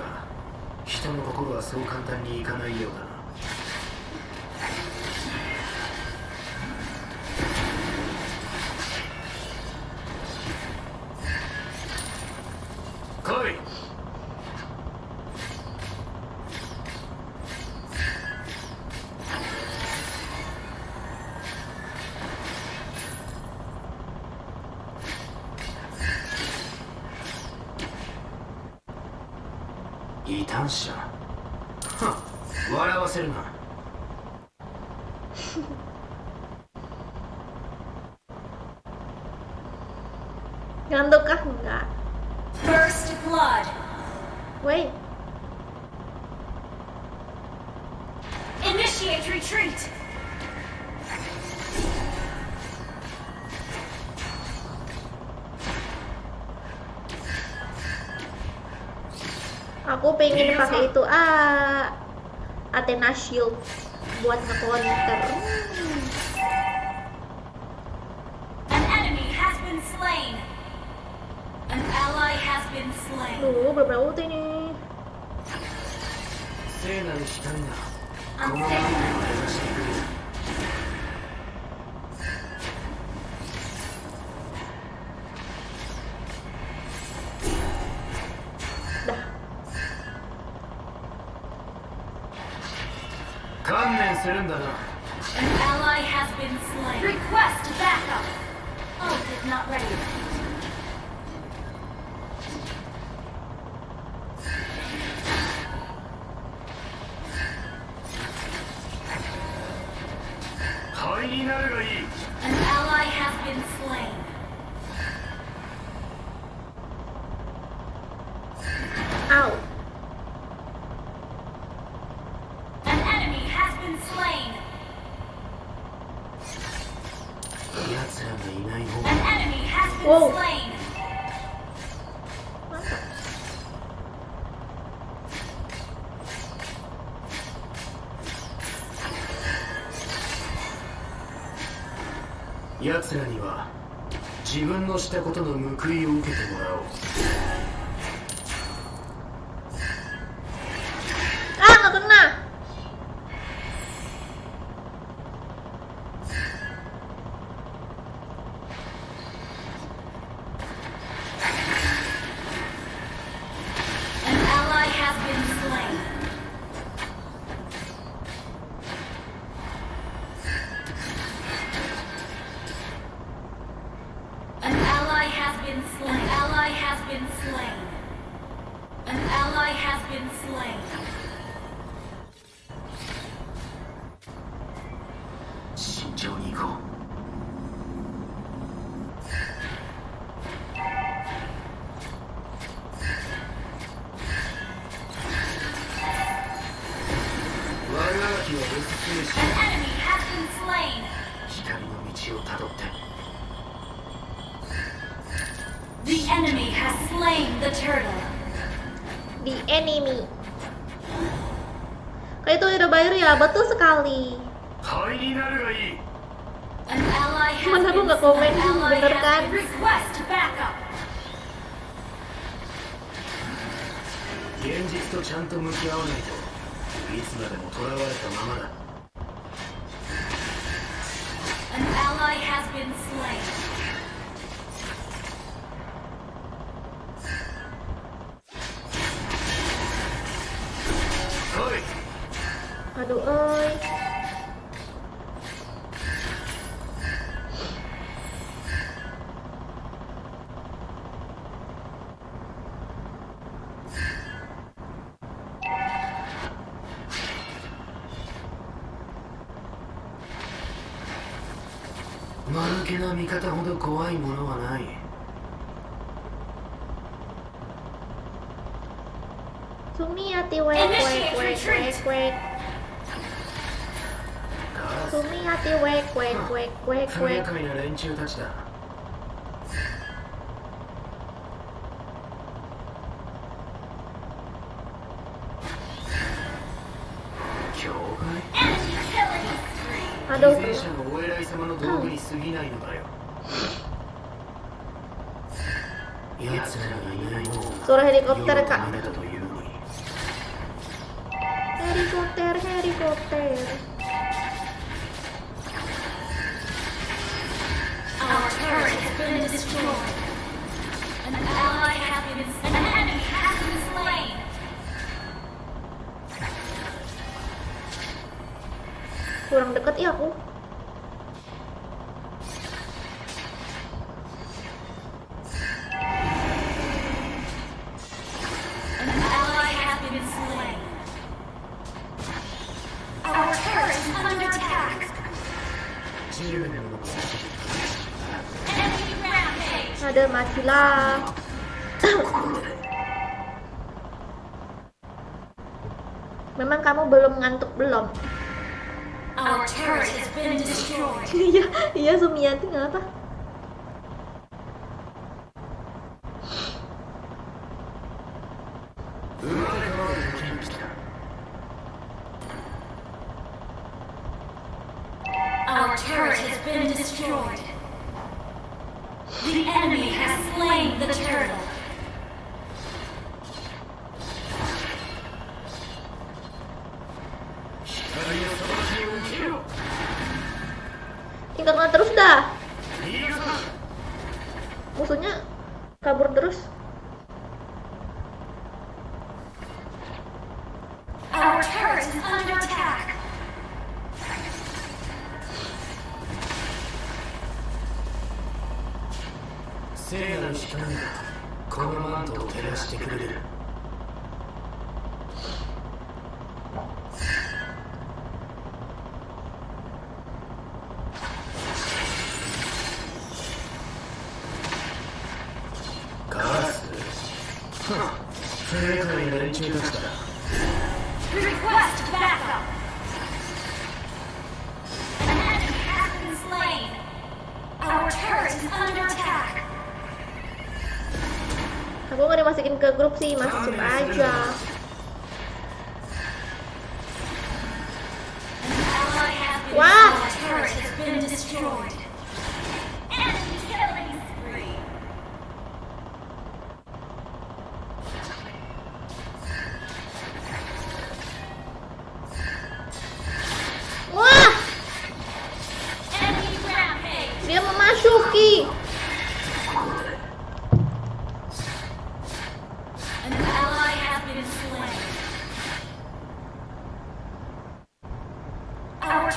人の心はそう簡単にいかないようだな。来い。異端者。はっ、笑わせるな。 Ngantuk kah? Enggak. First blood. Woi. Initiate retreat. Aku pengen pakai itu, ah, Athena Shield buat nge-counter. Hmm. An enemy has been slain. An ally has been slain. Duh, berapa ulti nih? Unstoppable. Dah. An ally has been slain. Request backup. Ult is not ready. An ally has been slain. Ow. An enemy has been slain. An enemy has been slain. Wow. Mantap. Yatsura ni wa 自分のしたことの報いを受けてもらおう。 Ah, nggak kena. An ally has been slain. An ally has been slain. An ally has been slain. An ally has been slain. 慎重に行こう。 我が秋はおすすめしよう。 An enemy has been slain. 光の道をたどって。 The enemy has slain the turtle. The enemy. Kayak itu udah bayar ya, betul sekali. 灰になるがいい。 An ally has been slain. Cuman aku nggak komen, bener kan? Request backup. 現実とちゃんと向き合わないと、いつまでも囚われたままだ。 An ally has been slain. おい。 Aduh, oi. Manuke na mikata hodo kowai mono wa nai. Sumiati wek, wek, wek, wek, wek. Sumiati wek, wek, wek, wek, wek. 不愉快な連中たちだ。 教会？ Aduh. 偽善者のお偉い様の道具に過ぎないのだよ。Suara helikopter, Kak. Helikopter, helikopter. Our turret has been destroyed. An ally has been, an enemy has been slain. Kurang deket ya aku. An ally has been slain. Our turret is under attack. Enemy rampage. Ada, matilah. Memang kamu belum ngantuk, belum? Our turret has been destroyed. Iya, iya, Sumiati ngapa? Our turret has been destroyed. The enemy has slain the turtle. Tinggalkan terus dah. Musuhnya kabur terus. Our turret is under attack. Request backup. An enemy has been slain. Our turret is under attack. Aku nggak dimasukin ke grup sih, masuk aja. An ally has been, wah, slain. Our turret has been destroyed. Enemy killing spree. Wah! Enemy rampage. Dia memasuki. An ally has been slain.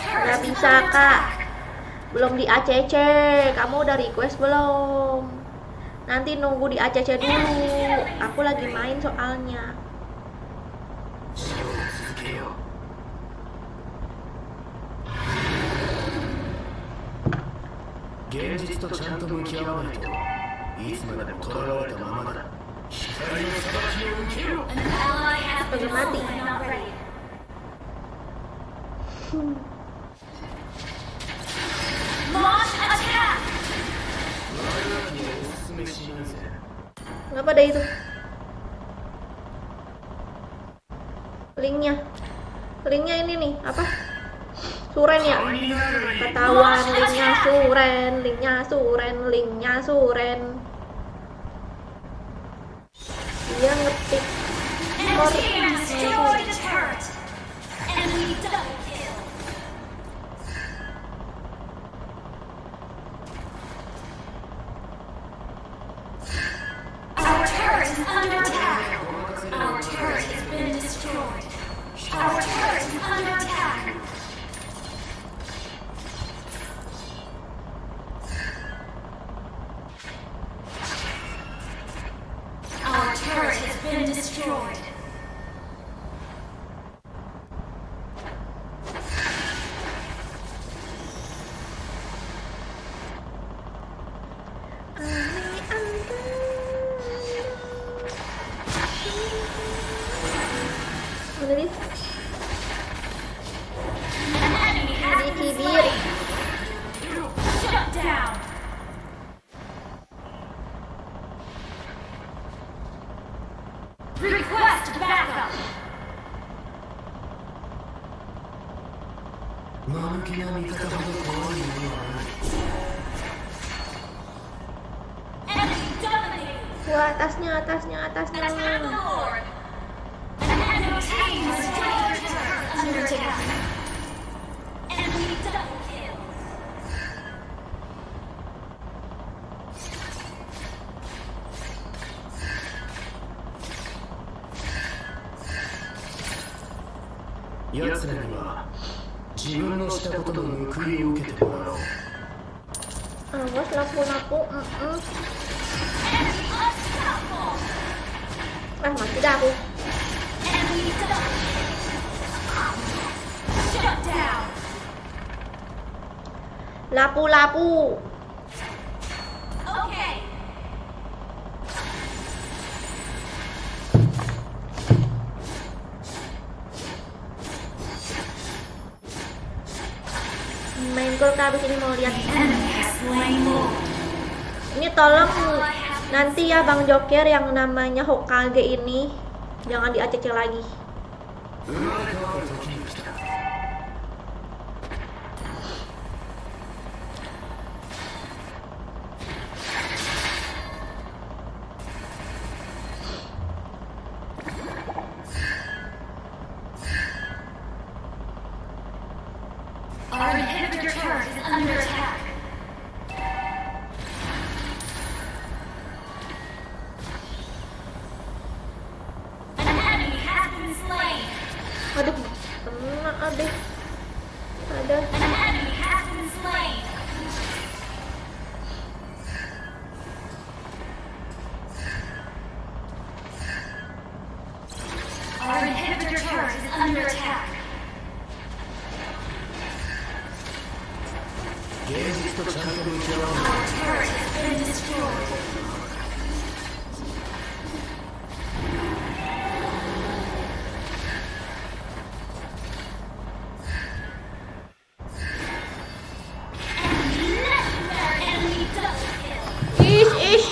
Nggak bisa, Kak. Belum di A C C. Kamu udah request belum? Nanti nunggu di A C C dulu. Aku lagi main soalnya. 現実とちゃんと向き合わないと、いつまでも囚われたままだ。光の裁きを受けよ。An ally has been slain already. Launch attack! Kenapa ada itu? Linknya. Linknya ini nih, apa? Suren ya? Ketahuan linknya Suren, linknya Suren, linknya Suren. Dia ngetik. Enemy team destroyed a turret. Enemy double kill. Our turret is under attack. Our turret has been destroyed. Our turret is under attack. Our turret has been destroyed. Mana dia? An enemy has been slain. Shut down. Request backup. Enemy dominated. Atasnya, atasnya, atasnya. Awas, lampu-lampu, mm-mm. Ah, mati dah aku. Lapu-lapu. Main gol kah abis ini, mau lihat. Ini tolong nanti ya, Bang Joker, yang namanya Hokage ini jangan di-A C C lagi. Our inhibitor turret is under attack. An enemy has been slain. Aduh, kena, aduh. Ada. An enemy has been slain. Our inhibitor turret is under attack. Our turret has been destroyed. Ish, ish.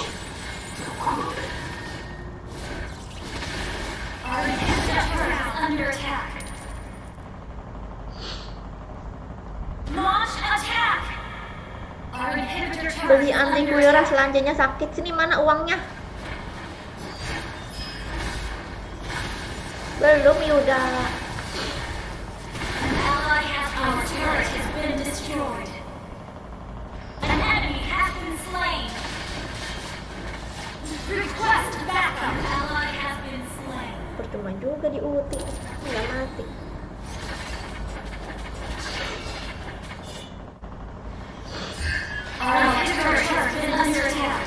Beli antivirus, lancenya sakit. Sini, mana uangnya? Belum, Yuda. An ally has been slain. Our turret has been destroyed. An enemy has been slain. Request backup. An ally has been slain. Percuma juga di ulti. Nggak mati. Our turret has been under attack.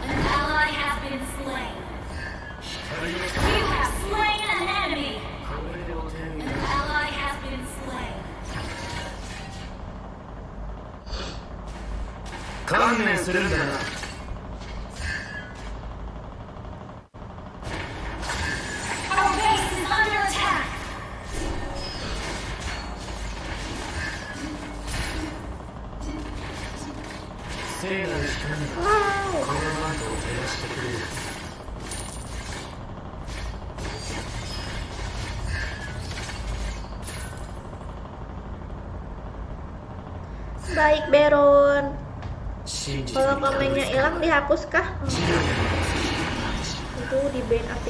An ally has been slain. You have slain an enemy. An ally has been slain. 聖なる光がこのマントを照らしてくれる。 Baik, Baron. Kalau komennya hilang, dihapus kah? Hmm. Itu di-ban apa?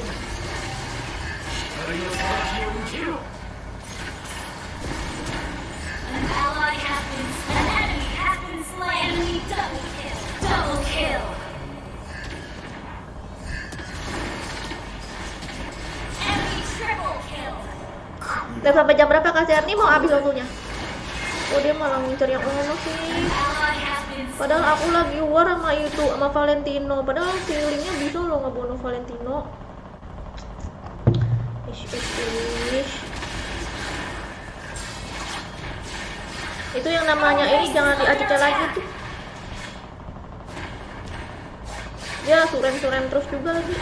An ally has been slain. An enemy has been slain. Enemy double kill. Double kill. Enemy triple kill. Udah sampai jam berapa, Kak Serni? Mau habis waktunya. Oh, dia malah ngincer yang ono sih. Padahal aku lagi war sama itu, sama Valentino. Padahal feelingnya bisa loh ngebunuh Valentino. Ish, ish, ish. Itu yang namanya ini jangan di-A C C lagi tuh. Dia surem-surem terus juga lagi.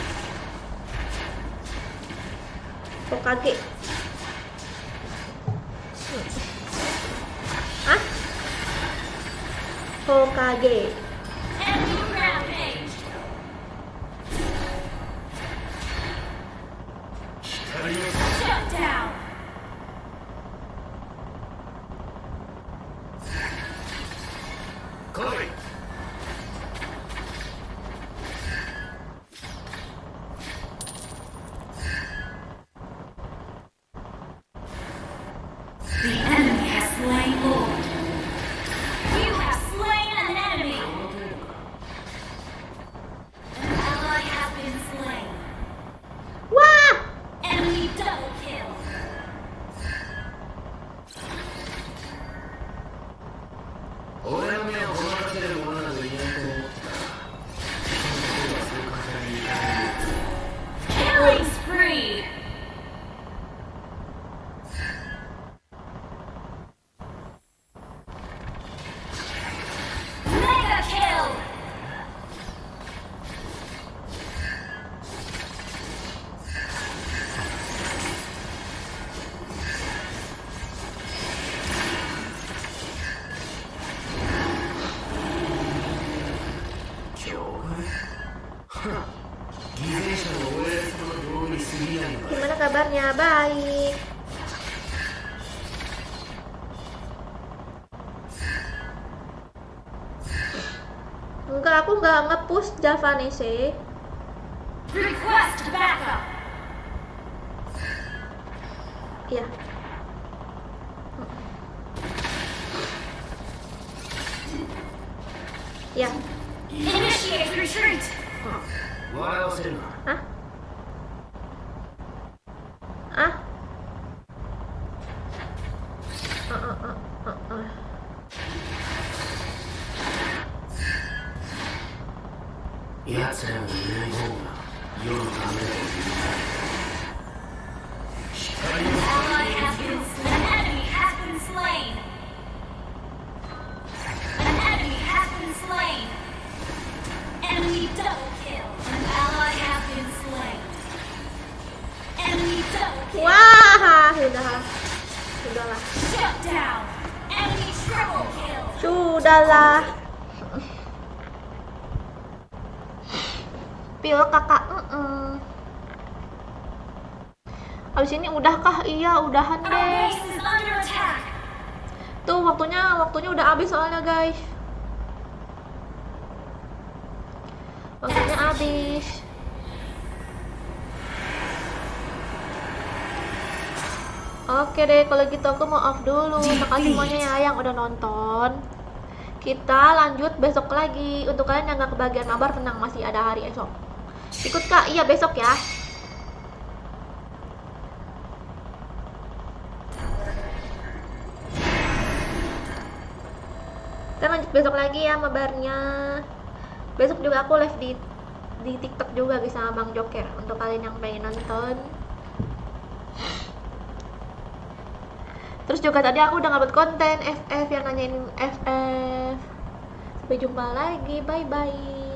Hokage. Hah? Hokage. Shut down. Gimana kabarnya? Baik. Enggak, aku enggak nge-push Javanese. Request backup. Iya. Iya. Initiate retreat. Hah? Ah? Ah, ah, ah, ah, ah. An ally has been slain. An enemy has been slain. An enemy has been slain. Enemy double kill. An ally has been slain. Enemy double kill. Wah, sudah. Sudahlah. Shut down. Enemy triple kill. Sudahlah. Pil kakak, mm-mm. Abis ini udah kah? Iya, udahan deh. Tuh, waktunya, waktunya udah habis soalnya, guys. Waktunya habis. Oke deh, kalau gitu aku mau off dulu. Makasih semuanya ya yang udah nonton. Kita lanjut besok lagi. Untuk kalian yang gak kebagian mabar, tenang, masih ada hari esok. Ikut kak, iya besok ya. Kita lanjut besok lagi ya mabarnya. Besok juga aku live di di TikTok juga bisa Bang Joker untuk kalian yang pengen nonton. Terus juga tadi aku udah ngupload konten F F yang nanyain F F. Sampai jumpa lagi. Bye bye.